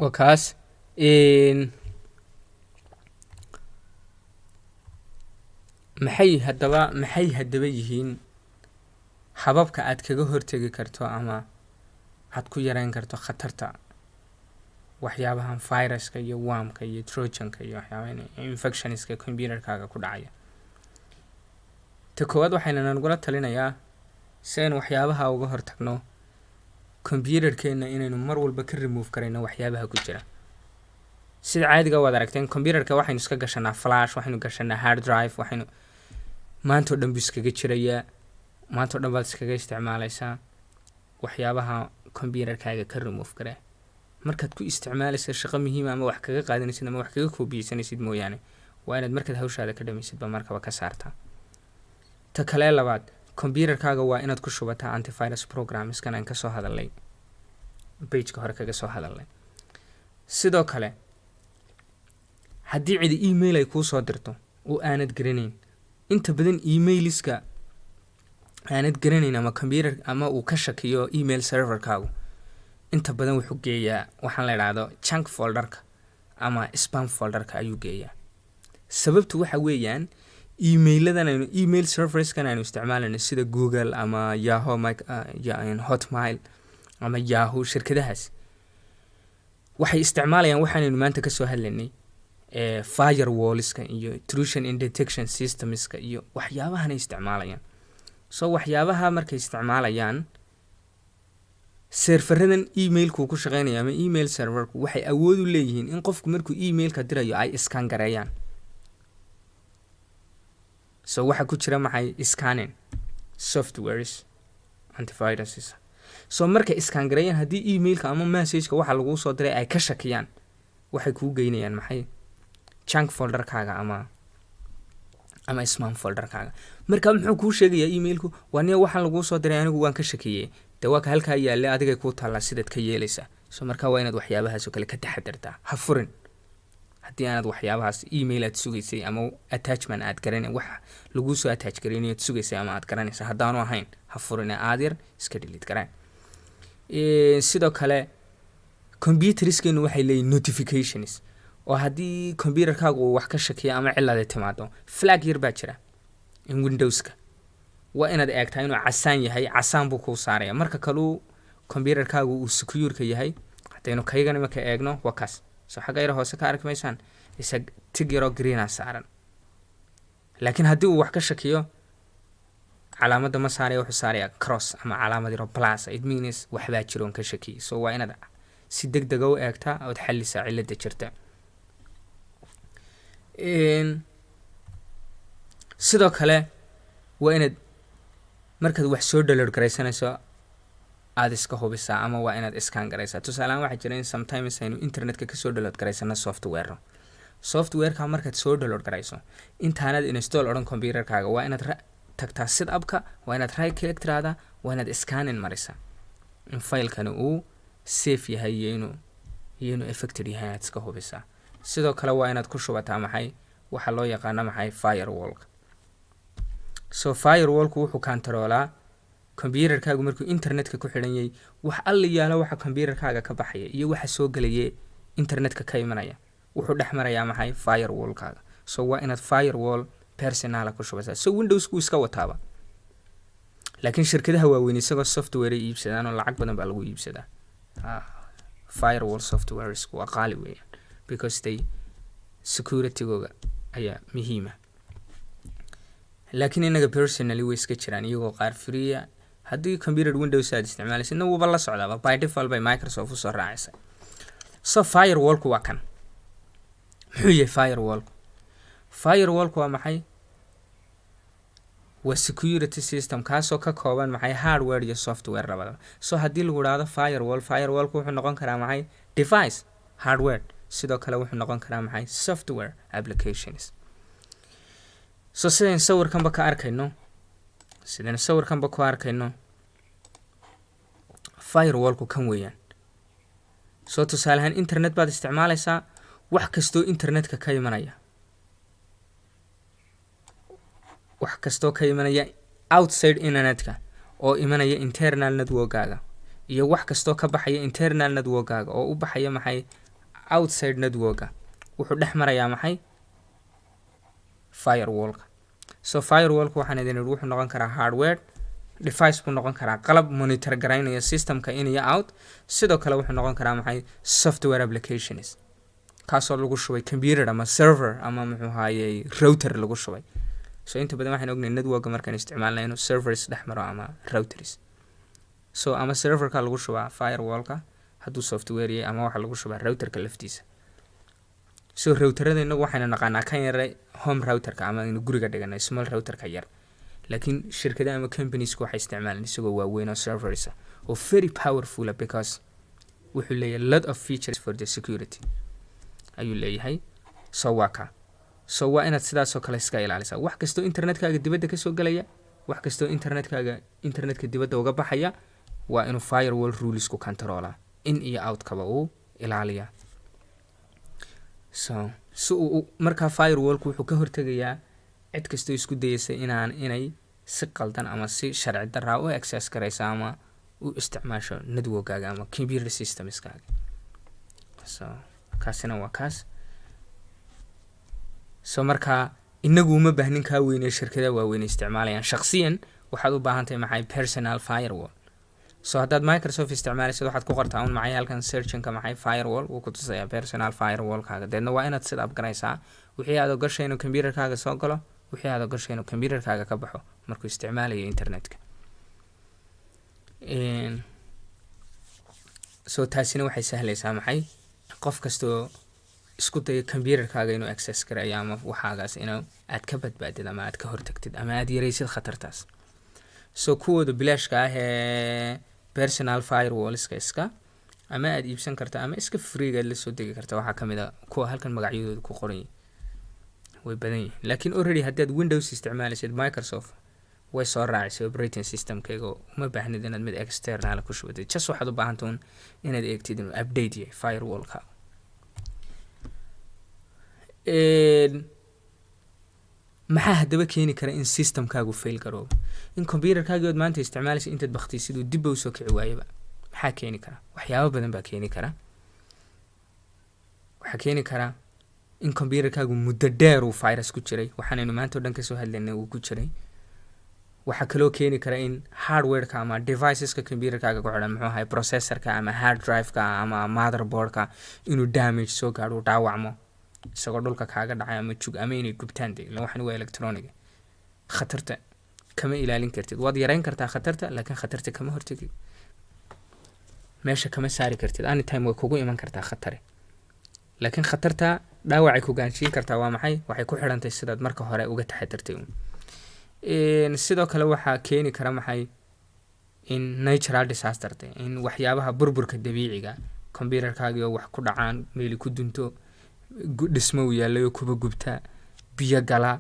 Waa kaas. Maxay haddaba yihiin hababka aad kaga hortegi karto ama aad ku yareyn karto khatarta waxyaabahan viruska iyo wormka iyo trojanka iyo waxyaabahan infectionska computerkaaga ku dhacaya? Ta koowaad, waxayna nagula talinayaa si aynu waxyaabaha uga hortagno computerkeena inaynu mar walba ka remove karayno waxyaabaha ku jira. Sida caadiga waad aragteen, computerka waxaynu iska gashanaa flash, waxaynu gashanaa hard drive, waxaynu maanta o dhan buu iskaga jirayaa, maanta o dhan baad iskaga isticmaalaysaa. Waxyaabaha computerkaaga ka remove karee markaad ku isticmaalaysa shaqo muhiima ama wax kaga qaadanaysid ama wax kaga koobiyeysanaysid mooyaane, waa inaad markaad hawshaada ka dhamaysidba markaba ka saartaa. Ta kale labaad, computerkaaga waa inaad ku shubataa antivirus programskan aan kasoo hadalnay, pageka hore kaga soo hadalnay. Sidoo kale, haddii cidi email ay kuu soo dirto oo aanad garanayn, inta badan emailiska aanad garanayn ama computer ama uu ka shakiyo email serverkaagu, inta badan wuxuu geeyaa waxaan la idhaahdo junk folderka ama spam folderka ayuu geeyaa. Sababtu waxa weeyaan, emailadan aynu email serverskan aynu isticmaalayno, sida Google ama Yahoo, Hotmail ama Yahoo, shirkadahaas waxay isticmaalayaan waxaanaynu maanta kasoo hadlaynay, firewallska iyo intrusion and detection systemska iyo waxyaabahanay isticmaalayaan. So waxyaabaha markay isticmaalayaan, serveradan emailku ku shaqeynaya ama email serverku waxay awood u leeyihiin in qofku markuu emailka dirayo ay scan gareeyaan. So waxaa ku jira maxay? Scanning softwares, antiviruses. So markay scan gareeyaan, haddii emailka ama messageka waxa laguu soo diray ay ka shakiyaan, waxay kuu geynayaan maxay? Junk folderkaaga ama spam folderkaaga. Marka muxuu kuu sheegayaa emailku? Waa niya waxaan laguu soo diray anigu waan ka shakiyey, dee waa ka halkaa yaale, adigay kuu taallaa sidaad ka yeelaysaa. So marka waa inaad waxyaabahaas oo kale ka taxadartaa. Ha furin haddii aanad waxyaabahaas email aad sugaysay ama attachment aad garanay, wax laguu soo attach garaynayo aad sugaysay ama aad garanaysa haddaanu ahayn, ha furin ee aad yar iska delete garaan. Sidoo kale, computerskeenu waxay leeyihin notifications, oo haddii computerkaagu uu wax ka shakiyo ama cilada timaado, flag yar baa jira in Windowska. Waa inaad eegtaa inuu casaan yahay, casaan buu kuu saaraya. Marka kaluu computerkaagu uu secureka yahay, haddaynu kaygan imika eegno, waa kaas. So xagga yar hoose ka arki maysaan, isag tick yaroo greena saaran. Laakiin haddii uu wax ka shakiyo, calaamadda ma saaraya, wuxuu saaraya cross ama calaamad yaro plus. It means waxbaa jiroon ka shakiyay. So waa inaad si deg dega u eegtaa ood xallisaa cilada jirta. Sidoo kale, waa inaad markaad wax soo download garaysanayso aada iska hubisaa ama waa inaad scan garaysaa. Tusaalehaan, waxaa jira in sometimes aynu internetka kasoo download garaysano software. Softwareka markaad soo download garayso, intaanad install odhan computerkaaga, waa inaad tagtaa setupka, waa inaad right click tiraahdaa, waa inaad scanning marisaa in filekani uu safe yahay iyo inuu affected yahay aad iska hubisaa. Sidoo kale, waa inaad ku shubataa maxay? Waxaa loo yaqaano maxay? Firewallka. So firewallku wuxuu controlaa computerkaagu markuu internetka ku xidhan yahay, wax alla yaalo waxa computerkaaga ka baxaya iyo waxa soo gelaya internetka ka imanaya, wuxuu dhex marayaa maxay? Firewallkaaga. So waa inaad firewall personala ku shubaysaa. So Windowsku iska wataaba, laakiin shirkadaha waaweyn isagoo software ay iibsadaan oo lacag badan baa lagu iibsadaa. Firewall softwares waa qaali weeyaan, because they securitygooga ayaa muhiima. Laakiin inaga personally way iska jiraan iyagoo qaar freeya. Haddii computer Windows aad isticmaalaysidna, wuuba la socdaaba, by default bay Microsoft usoo raacaysa. So firewallku waa kan. Muxuu yahay firewallku? Firewallku waa maxay? Waa security system kaasoo ka kooban maxay? Hardware iyo software labadaba. So haddii lagu idhaahdo firewall, firewallku wuxuu noqon karaa maxay? Device hardware. Sidoo kale wuxuu noqon karaa maxay? Software applications. So sidaynu sawirkanba ku arkayno, firewallku kan weeyaan. So tusaale ahaan, internet baad isticmaalaysaa, wax kastoo internetka ka imanaya, wax kastoo ka imanaya outside internetka oo imanaya internal networkaaga, iyo wax kastoo ka baxaya internal networkaaga oo u baxaya maxay? Outside networka wuxuu dhex marayaa maxay? Firewallka. So firewallka waxaan idin idhi wuxuu noqon karaa hardware device buu noqon karaa, qalab monitor garaynaya systemka in iyo out. Sidoo kale wuxuu noqon karaa maxay? Software applications kaasoo lagu shubay computer ama server ama muxuu ahaayey router lagu shubay. So inta badan waxaan ognahay networka markaan isticmaalnay inuu servers dhex maro ama routers. So ama serverka lagu shubaa firewallka hadduu software yahay, ama waxaa lagu shubaa routerka laftiisa. So routerada inagu waxaynu naqaanaa kan yare, home routerka ama aynu guriga dhiganay, small routerka yar, laakiin shirkadaha ama companiesku waxay isticmaalaan isagoo waaweyn oo servers ah oo very powerful ah, because wuxuu leeyahay lot of features for the security ayuu leeyahay. So waa ka, so waa inaad sidaasoo kale iska ilaalisaa wax kastoo internetkaaga dibadda kasoo gelaya, wax kastoo internetkaaga internetka dibadda uga baxaya. Waa inuu firewall rulesku controlaa, in iyo outkaba uu ilaaliyaa. So si uu markaa firewallku wuxuu ka hortegayaa cid kastoo isku dayeysa inay si qaldan ama si sharci daraa u access garaysa ama u isticmaasho networkaaga ama computer systemskaaga. So kaasina waa kaas. So markaa inagu uma baahnin kaa weyne shirkadaha waaweyn isticmaalayaan. Shaqsiyan waxaad u baahan tahay maxay? Personal firewall. So haddaad Microsoft isticmaalaysid, waxaad ku qortaa un maxay halkan searchinka maxay? Firewall. Wuu ku tusayaa personal firewallkaaga. Deedna waa inaad sida abgaraysaa wixii aad ogashay inuu computerkaaga soo galo, wixii aad ogashay inuu computerkaaga ka baxo markuu isticmaalayo internetka. So taasina waxay sahlaysaa maxay? Qof kastoo isku dayo computerkaaga inuu access gareeyo ama waxaagaas, inuu aad ka badbaadid ama aad ka hortagtid ama aad yaraysid khatartaas. So kuwooda bilaashka ah ee personal firewallska iska ama aad iibsan karta ama iska freega aad lasoo degi karta, waxaa kamid a kuwa halkan magacyadooda ku qoran yihin. Way badan yihin, laakiin already haddaad Windows isticmaalaysid, Microsoft way soo raacisay operating systemkayga. Uma baahnid inaad mid external ku shubatid. Just waxaad u baahanta un inaad eegtid inuu update yahay firewallka. Maxaa haddaba keeni kara in systemkaagu fail garoobo, in computerkaagii ood maanta isticmaalaysa intaad baktisid uu dibba usoo kici waayaba? Maxaa keeni kara? Waxyaabo badan baa keeni kara. Waxaa keeni kara in computerkaagu muddo dheer uu virus ku jiray, waxaanaynu maanta o dhan kasoo hadlaynay uu ku jiray. Waxaa kaloo keeni kara in hardwareka ama deviceska computerkaaga ku xidhan, muxuu ahay, processorka ama hard drive-ka ama motherboardka, inuu damage soo gaadho, uu dhaawacmo isagoo dhulka kaaga dhacay ama jug ama inay gubtaan. De ilan waxan waa electronic, khatarta kama ilaalin kartid. Waad yareyn kartaa khatarta, laakiin khatarta kama hortegi, meesha kama saari kartid. Anytime way kugu iman kartaa khatare, laakiin khatarta dhaawacay ku gaansiin kartaa waa maxay? Waxay ku xidhantay sidaad marka hore uga taxadartay uun. Sidoo kale waxaa keeni kara maxay? In natural disaster de, in waxyaabaha burburka dabiiciga, computerkaagii oo wax ku dhacaan, meeli ku dunto, dhismo uu yaalay oo kuba gubta, biyo gala,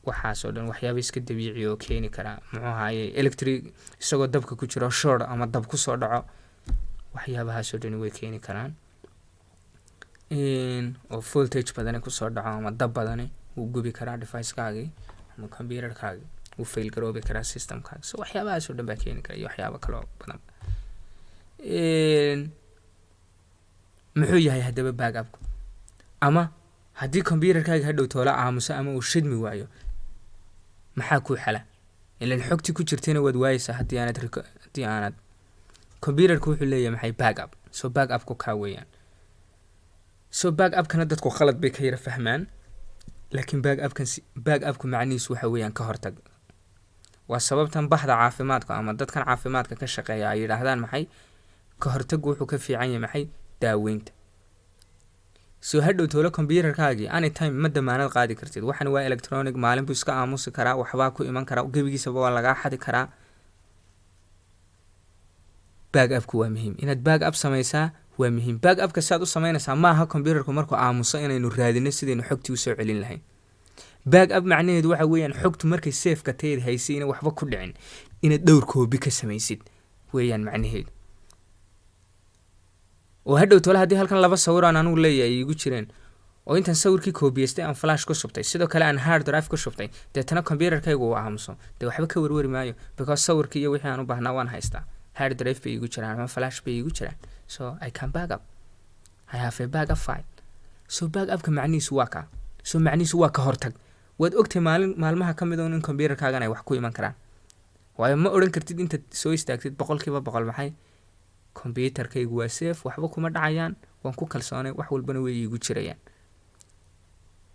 waxaasoo dhan waxyaaba iska dabiici oo keeni kara. Muxuu ahaye, electric isagoo dabka ku jiro short ama dab kusoo dhaco, waxyaabahaasoo dhani way keeni karaan. Oo voltage badani kusoo dhaco ama dab badani wuu gubi karaa devicekaagii ama computerkaagii, wuu fail garoobi karaa systemkaagi. So waxyaabahaasoo dhan baa keeni kara iyo waxyaabo kaloo badan. Muxuu yahay haddaba backupku? Ama haddii computerkaaga hadhow toola aamuso ama uu shidmi waayo, maxaa kuu xala? Ilan xogtii ku jirtayna waad waayeysaa haddii aanad computerka wuxuu leeyahay maxay? Backup. So backupku kaa weeyaan. So backupkana dadku khalad bay ka yara fahmaan, laakiin backupkan backupku macnihiisu waxa weeyaan ka hortag. Waa sababtan baxda caafimaadka ama dadkan caafimaadka ka shaqeeya ay yidhaahdaan maxay? Ka hortaggu wuxuu ka fiican yahay maxay? Daaweynta. So hadhow toolo computerkaagii anytime ma damaanad qaadi kartid. Waxan waa electronic, maalin buu iska aamusi karaa, waxbaa ku iman karaa, gebigiisaba waa lagaa xadi karaa. Backupku waa muhiim. Inaad backup samaysaa waa muhiim. Backupka siaad u samaynaysaa maaha computerku markuu aamuso inaynu raadino sidaynu xogtii usoo celin lahayn. Backup macnaheedu waxa weeyaan xogtu markay safeka tayd haysay ina waxba ku dhicin, inaad dhowr copy ka samaysid weeyaan macnaheedu. Oo hadhow tole haddii halkan laba sawir aan anigu leeyahay ay iigu jireen, oo intaan sawirkii koobiyeystay aan flash ku shubtay, sidoo kale aan hard drive ku shubtay, deetana computerkaygu uu aamuso, dee waxba ka werweri maayo, because sawirkii iyo wixii aan u baahnaa waan haystaa, hard drive bay iigu jiraan ama flash bay iigu jiraan. So I can back up. I have a backup file. So backupka macnihiisu waa kaa. So macnihiisu waa ka hortag. Waad ogtahay maalin maalmaha ka mid un in computerkaagan ay wax ku iman karaan, waayo ma odhan kartid intaad soo istaagtid 100% maxay, computerkaygu waa safe, waxba kuma dhacayaan, waan ku kalsoonay, wax walbana way iigu jirayaan.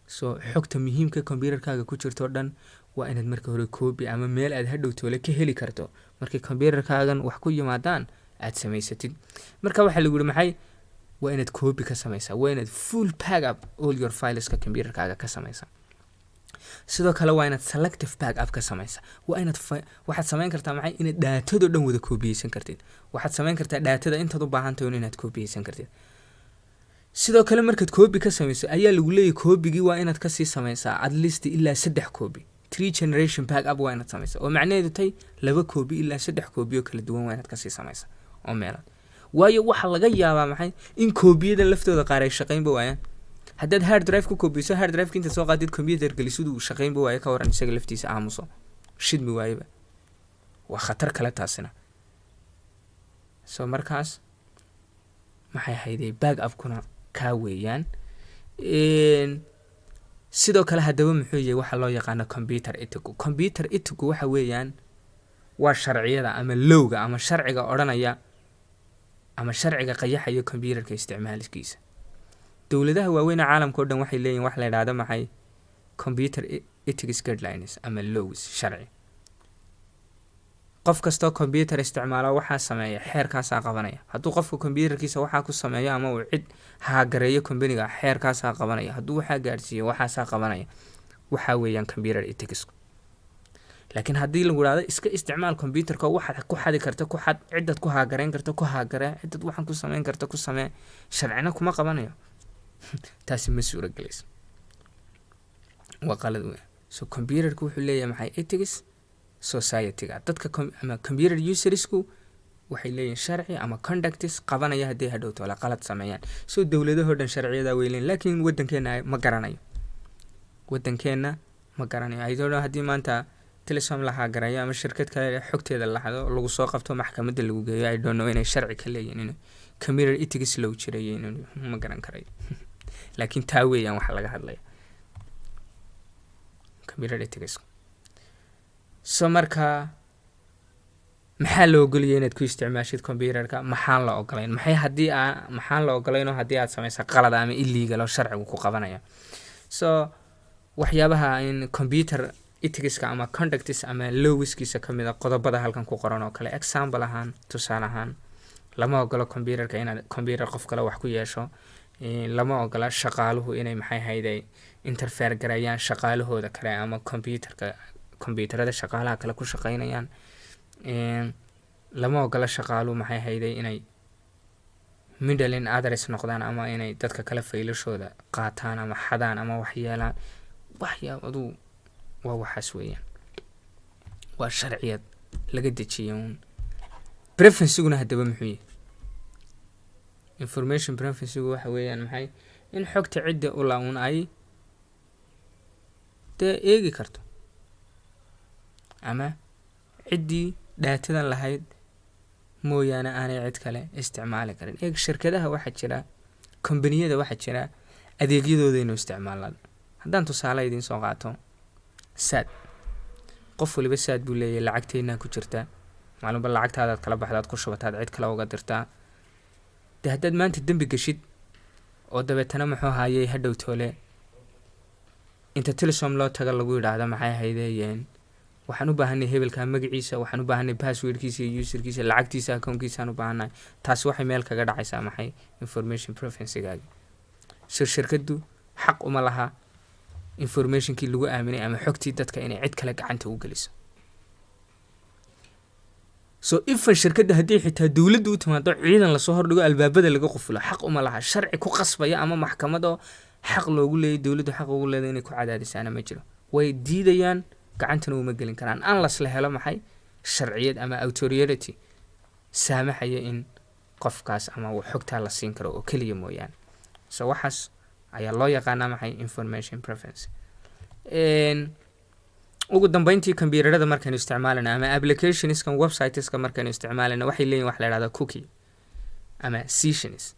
So xogta muhiimka computerkaaga ku jirto o dhan waa inaad marka hore copy ama meel aad hadhow toole ka heli karto markay computerkaagan wax ku yimaadaan aad samaysatid. Marka waxaa lagu yihi maxay? Waa inaad copy ka samaysaa, waa inaad full backup all your fileska computerkaaga ka samaysaa. Sidoo kale waa inaad selective backup ka samaysaa. Waa inaad waxaad samayn kartaa maxay? Inaad datado dhan wada koobiyeysan kartid. Waxaad samayn kartaa datada intaad u baahantahay un inaad koobiyeysan kartid. Sidoo kale markaad copy ka samayso ayaa lagu leeyahy, copygii waa inaad kasii samaysaa at least ilaa saddex copy. Three generation backup waa inaad samaysaa, oo macnaheedu tay laba copy ilaa saddex copy oo kala duwan waa inaad kasii samaysaa oo meelood. Waayo waxaa laga yaabaa maxay? In koobiyadan laftooda qaar ay shaqaynba waayaan. Haddaad hard drive ku koobiso, hard drive intaad soo qaadid computer gelisadu uu shaqaynba waayo, ka waran? Isaga laftiisa aamuso, shidmi waayeba, waa khatar kale taasina. So markaas maxay hayday? Backupkuna kaa weeyaan. Sidoo kale haddaba muxuu yahay waxaa loo yaqaano computer ethics? Computer ethics waxa weeyaan waa sharciyada ama lawga ama sharciga odhanaya ama sharciga qayaxaya computerka isticmaalkiisa. Dowladaha waaweyn ee caalamka o dhan waxay leeyihin wax la idhahdo maxay? Computer ethics guidelines ama laws, sharci. Qof kastoo computer isticmaalo waxaa sameeya xeerkaasaa qabanaya. Hadduu qofka computerkiisa waxaa ku sameeyo ama uu cid hack-gareeyo companyga, xeerkaasaa qabanaya. Hadduu waxaa gaadhsiiyo, waxaasaa qabanaya. Waxaa weeyaan computer ethics. Laakiin haddii lagu idhahdo iska isticmaal computerka, waxaad ku xadi karta ku xad, cidaad ku hack-gareyn karta ku hack-garee, cidaad waxaan ku sameyn karta ku samee, sharcina kuma qabanayo, taasi ma suuragelayso, waa qalad weyn. So computerka wuxuu leeyahay maxay? Ethics. Society-ga dadka ama computer usersku waxay leeyihin sharci ama conducts qabanaya haddii hadhow toole qalad sameeyaan. So dowladahoo dhan sharciyadaa way leeyihin, laakiin waddankeena ma garanayo, waddankeenna ma garanayo. Ayadoo haddii maanta Telesom la hack-garayo ama shirkad kale xogteeda laxdo, lagu soo qabto, maxkamadda lagu geeyo, I don't know inay sharci ka leeyihin, in computer ethics law jiray ma garan karayo, laakiin taa weeyaan waxaa laga hadlaya computer ethics. So marka maxaa la ogolaya inaad ku isticmaashid computerka? Maxaan la ogolayn? Maxay haddii aa maxaan la ogolayn oo haddii aad samaysa qalad ama illegal oo sharcigu ku qabanaya? So waxyaabaha in computer ethicska ama conducts ama lawskiisa ka mid a qodobada halkan ku qoran oo kale, example ahaan, tusaale ahaan, lama ogolo computerka inaad computer qof kale wax ku yeesho. Lama ogola shaqaaluhu inay maxay hayday interfere gareeyaan shaqaalahooda kale ama computerka, computerada shaqaalaha kale ku shaqeynayaan. Lama ogola shaqaaluhu maxay hayday inay meddling others noqdaan ama inay dadka kale faylashooda qaataan ama xadaan ama wax yeelaan. Waxyaab aduu waa waxaas weeyaan, waa sharciyad laga dejiyay uun. Privacyguna haddaba muxuu yahay? Information privacygu waxa weeyaan maxay? In xogta cidda ula un ay dee eegi karto ama ciddii datadan lahayd mooyaane aanay cid kale isticmaali karin. Eeg, shirkadaha waxaa jira, kombaniyada waxaa jira adeegyadooda inuu isticmaalaan. Haddaan tusaale idiin soo qaato, Zaad, qof waliba Zaad buu leeyahay. Lacagteennaa ku jirta, maalinba lacagtaadaad kala baxdaad, ku shubataad, cid kale uga dirtaa. Dee haddaad maanta dembi geshid oo dabeetana muxuu ahaayey hadhow toole inta Telesom loo taga lagu yidhaahdo maxay haydeeyeen, waxaan u baahanay hebelka magaciisa, waxaan u baahanay passwordkiisa iyo userkiisa, lacagtiisa, accountkiisaan u baahanay, taasi waxay meel kaga dhacaysaa maxay? Information privacygaagi. So shirkaddu xaq uma laha informationkii lagu aaminay ama xogtii dadka inay cid kale gacanta u geliso. So even shirkadda haddii xitaa dowladdu u timaado, ciidan lasoo hordhigo, albaabada laga qufulo, xaq uma laha. Sharci ku qasbaya ama maxkamadoo xaq loogu leeyay, dowladdu xaq ugu leeday inay ku cadaadisaana ma jiro. Way diidayaan, gacantana uma gelin karaan unless la helo maxay? Sharciyad ama authority saamaxaya in qofkaas ama uu xogtaa la siin karo oo keliya mooyaane. So waxaas ayaa loo yaqaanaa maxay? Information privacy. Ugu dambeyntii, computerada markaynu isticmaalana ama applicationskan, websiteska markaynu isticmaalana, waxay leeyihin wax la ihahda cookie ama sessions.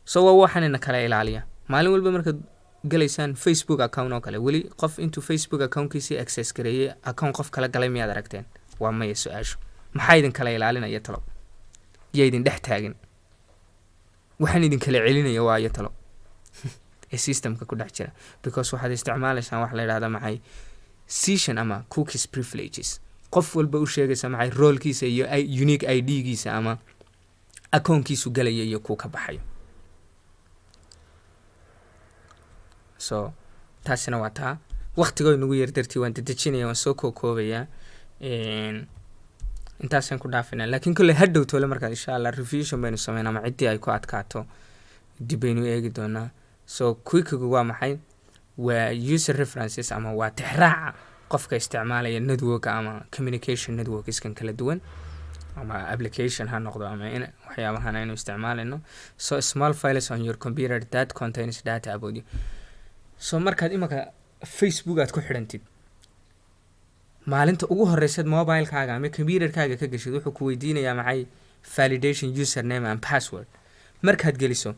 So waa waxaanina kala ilaaliya. Maalin walba markaad galaysaan Facebook account oo kale, weli qof intuu Facebook accountkiisii access gareeyey account qof kala galay miyaad aragteen? Waa maya su-aashu. Maxaa idin kala ilaalinaya talo? Yaa idin dhex taagan? Waxaan idin kala celinaya waayo talo ee systemka ku dhex jira? Because waxaad isticmaalaysaan wax la yidhahda maxay? Session ama cookies privileges. Qof walba u sheegaysa maxay? Rolekiisa iyo unique ID-giisa ama akoonkiisu galaya iyo kuu ka baxayo. So taasina waa taa. Waqtigoo nagu yar dartii waan dedejinaya, waan soo kookoobayaa, intaasaan ku dhaafinaa. Laakiin kolley hadhow toole markaad, insha Allah, revision baynu sameyn ama ciddii ay ku adkaato dib baynu eegi doonaa. So cookiegu waa maxay? Waa user references ama waa tixraaca qofka isticmaalaya network ama communication networkskan kala duwan, ama application ha noqdo ama in waxyaabahan aynu isticmaalayno. So small files on your computer that contains data about you. So markaad imaka Facebook aad ku xidhantid, maalinta ugu horeysaad mobilekaaga ama computerkaaga ka geshid, wuxuu ku weydiinayaa maxay? Validation username and password. Markaad geliso,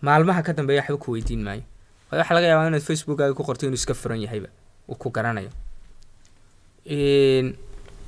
maalmaha ka dambeeya waxba ku weydiin maayo. Waayo, waxaa laga yaabaa inaad Facebookkaaga ku qorto inuu iska furan yahayba, uu ku garanayo.